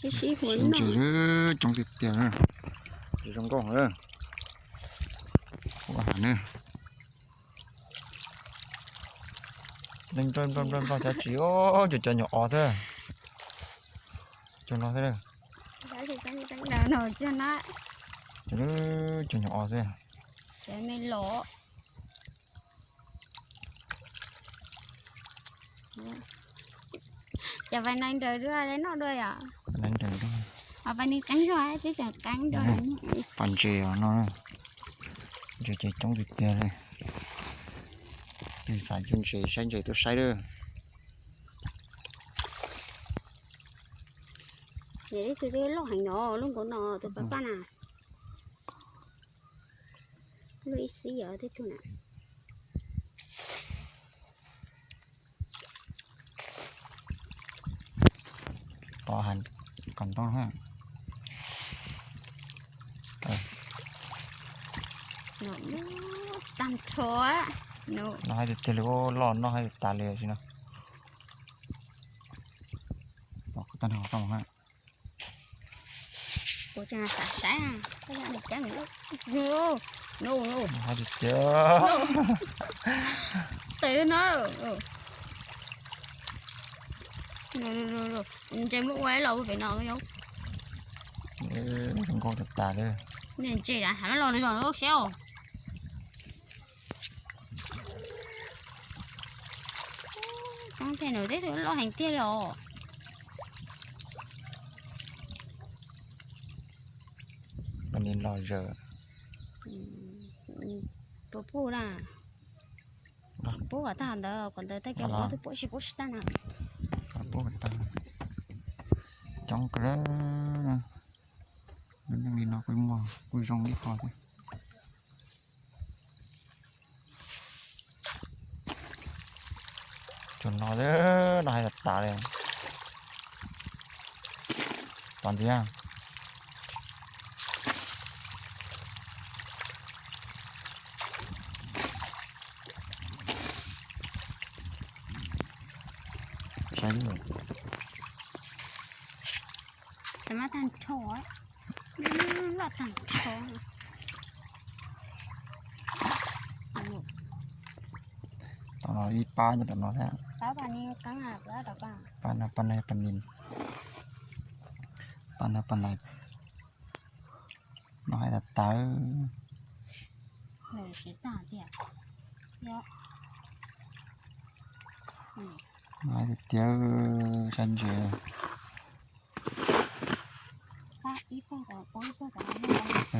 Sib sib hu ntses coob tiag tiag na. Zoo nkauj heev. Ua hav na. Leej nplog nplog nplog nplog cov tsis, cov cov nyuam os thiab. Cov no thiab. Cov nyuam os xwb. Cov me los. Cov vais nai nraws dua le noj dua yom. Vais nai nraws dua. Vais nai qeeb zog twb tseem qeeb dua. Pom ntses os no. Ntses ces coob tiag tiag li. Twg xav coj ntses saib ntses tuaj saib lawm. Tus twb loj heev no, lub nkaus no tus pab pab na. Lub ib xib os, twb tug na. Pov has kom ntau na. Tag nrho. No hais tiag tiag li, loj no hais tas li tsis no. Pov tag nrho tau na. Kuv tseem xav saib, koj yog nws ceeb. No, no. Hais tiag tiag. Twb no. Ntses muab ua los ua pem no. Zoo nkauj tas tas li. Ntses dav hav los los zos lub siab os. Coob tiag, nws twb loj heev tiag li os. Pab nis los zawm. Puas pub na? Pub kom tag ntawd, kom ntawd tag kis muab twb pub tsis pub tsis tag na. Pub kom tag. Coob kawg. Lub neej li no kuj muaj kuj zoo ib qho thiab. Cov no, no hais tas tas li. Pov ntxiv. Saib. Cov no tag nrho, loj tag nrho. Tom no ib pab nyob tom no thiab. Pab no, pab no, pab nis. Pab no, pab nis. No hais tas tas. No hais tiag tiag, saib ntses.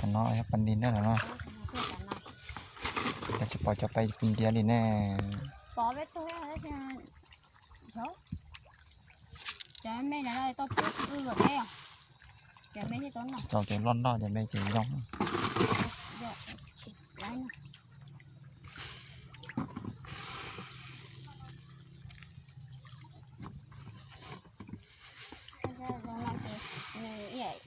Tom no yog pab nis na, tom no. Tsis pom cov pais pw ntiav li ne. Txaus cov loj noj cov me ces zoo.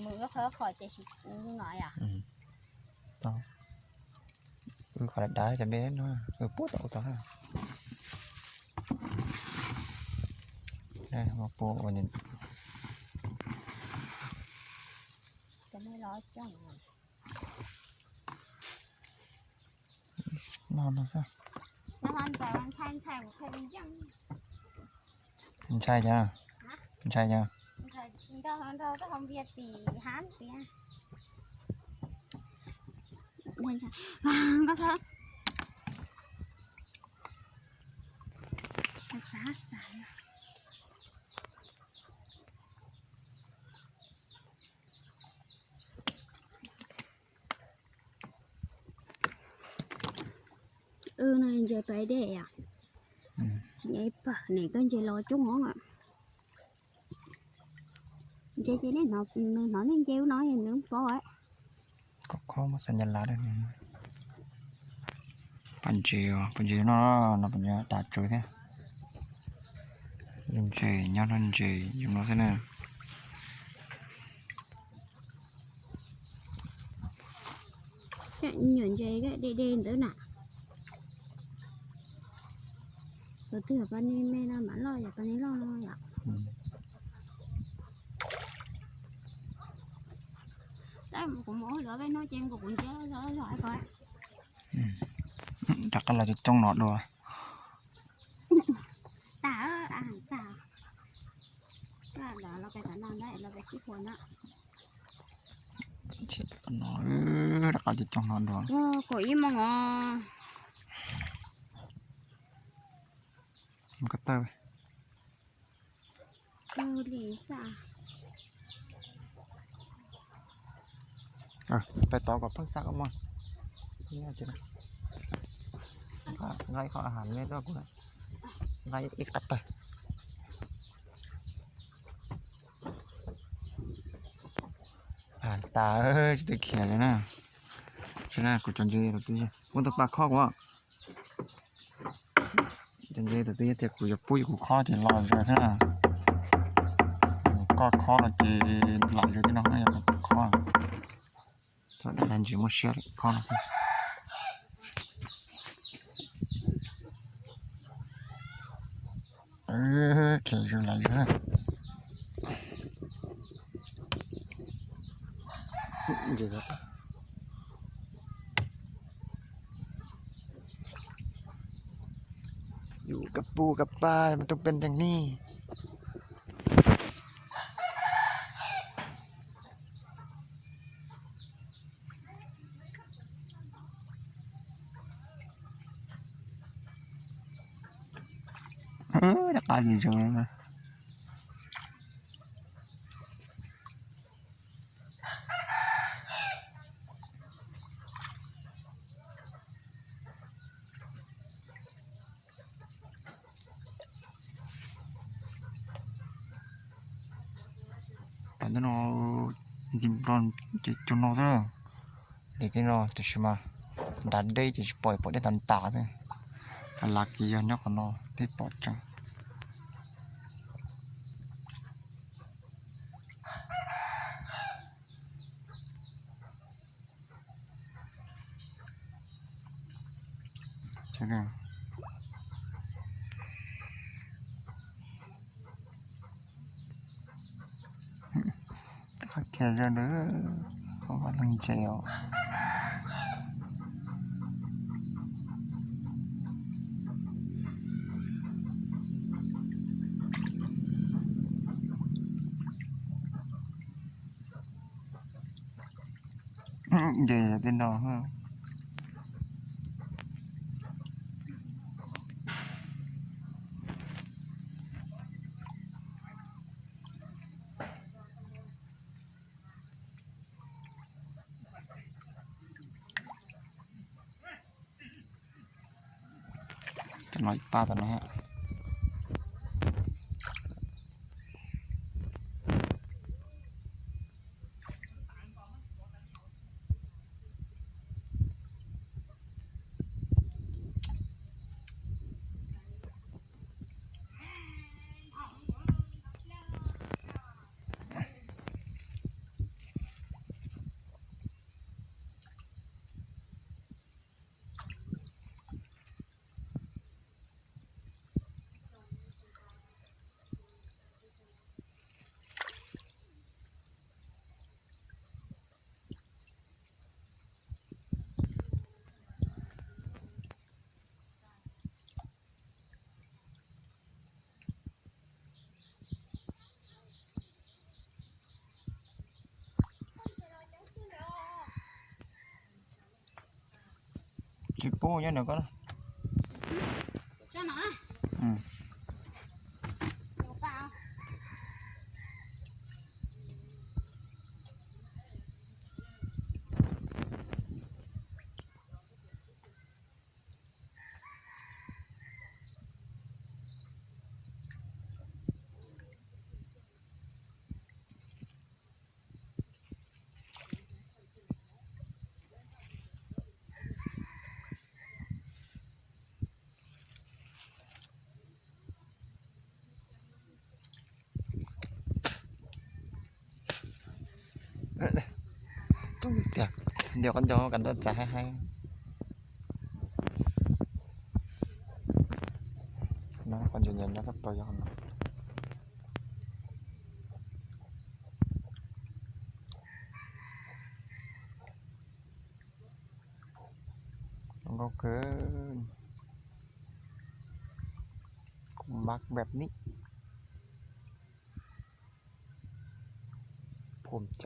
Mus ib qho ib qho ces no yom. Wb qhov dav dav cov me no, wb puag tom ub tod. Puag ua no no xwb. Ntshai cov, ntshai cov. Wb no ntses pais dej os. Tsis nyob ib pawg ne, koj ntses los coob os. Ntses ces nej hnov, nws hnov nej ntses ub no nws pov. Koj khob muab xa nyab laj. Paj ntses, paj ntses no, no paj ntses tas tsawv thiab. Ntses nyob no ntses yus no xwb na. Nyuam ntses de de ntawd na. Tus twg yog paj ntses me no mam loj, yog paj ntses loj no yom. Kuv mus ua luam peb hnub ces kuv kuv ntsia zog zog ko. Rov qab los coob coob no dua. Tas, tas. Los pem tom no ntag, los pem sib puas na. Rov qab coob coob no dua. Kaum ib moos os. Mus ko taw. Kawg li xwb. Pais tod kom pheej xav koj mog. Nqa ib qho a has me tuaj kuv, nqa ib qho tawg. Has tas, tsis twb khiav li na. Tsis na, kuv cov ntses, kuv tus pa khob kuv. Cov ntses tus twg tias kuv yuav pub kuv khob ces los zog xwb na. Koj khob no ces lam zog tib no, yog kuv khob. Txhob dag ntsis, muaj siab li khob no xwb. Khiav zog lam zog. Yus kab pub kab pab mas tuaj peb nteeg ni. Rov qab zoo zoo. Tam sim no nti nplo ces cug no xwb. Nti tib no tiam sis mas nrad deb ces tsis pom, pom deb tas tas xwb. Lav kiag yog nyob qhov no thiaj pom tseeb. Qhov khiav zog ntawd, qhov vaj leeg ntses os. Ntses tej no. Tam no ib pab tam no. Tsis pub nyob nram koj. Tiag, nco koj nco koj ntuj txav haib haib. No koj nco nco nyob koj tau yog no. Nkaus kawg, cũng mắcแบบนี้ ภูมิใจ.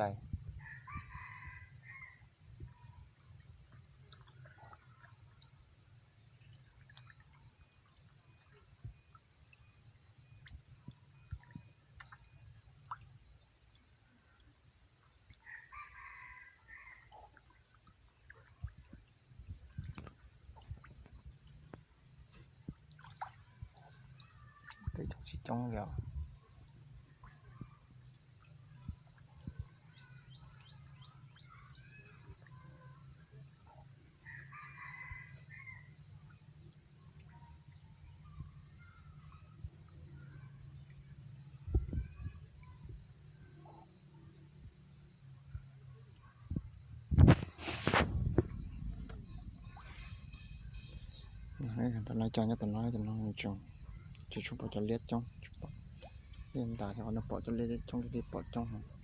Tej coob tsis coob li os. Tam no cov nyob tom no, tom no tseem tsis tshua pom cov liab coob, liab ntau, cov no pom cov liab coob, liab pom coob heev.